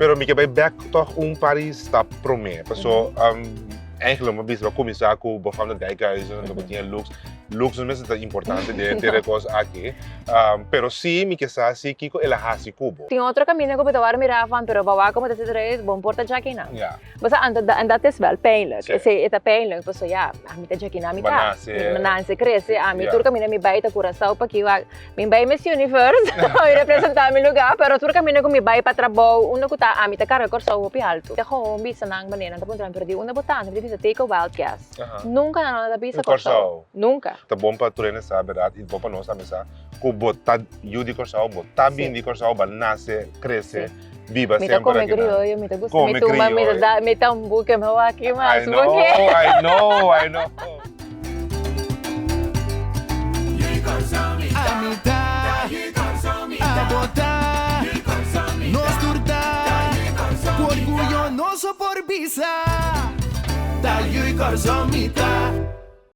Pero mi ke bai bek tòg un par di stap promé. Paso eigenlijk mi a bisa bo a kuminsá ku bo fam ta Dijkhuizen, anto bo tin e looks. Looks no mester ta importante den henter e kos aki. Pero sí mi ke sa si kiko el a hasi ku bo. Tin otro kaminda ku bo ta wòrdu mirá afan, pero bo wak komo ta sita eruit, bo no por ta djakinan. Bo sa, anto en dat is wel pijnlijk. Esei e ta pijnlijk, pasobra ya, ami ta djakinan mi ta. Mi nase, krese, ami tur kaminda mi bai ta Curaçao pa ki wak. Mi bai Miss Universe, mi representá mi lugá, pero tur kaminda ku mi bai pa trabou, unda ku ta ami ta karga Kòrsou hopi haltu. Ta gewoon bisa nan manera nan ta puntra mi, pero di unda bo ta? Mi ta bisa take a wild guess. Nunka nan no ta bisa Kòrsou. Nunka. Ta bon pa tur hende sa bèrdat i bon pa nos tambe sa ku bo ta yu di Kòrsou, bo ta bin di Kòrsou, bo a nase, krese, biba Mi ta semper kome aki nan. krioyo, mi ta gusta Kome mi tumba, mi ta krioyo. da mi tambú ke mi wak mas I know, I know, I know. Ami ta, abo ta, nos tur ta, ku orguyo nos por bisa, ta Yu i Kòrsou mi ta.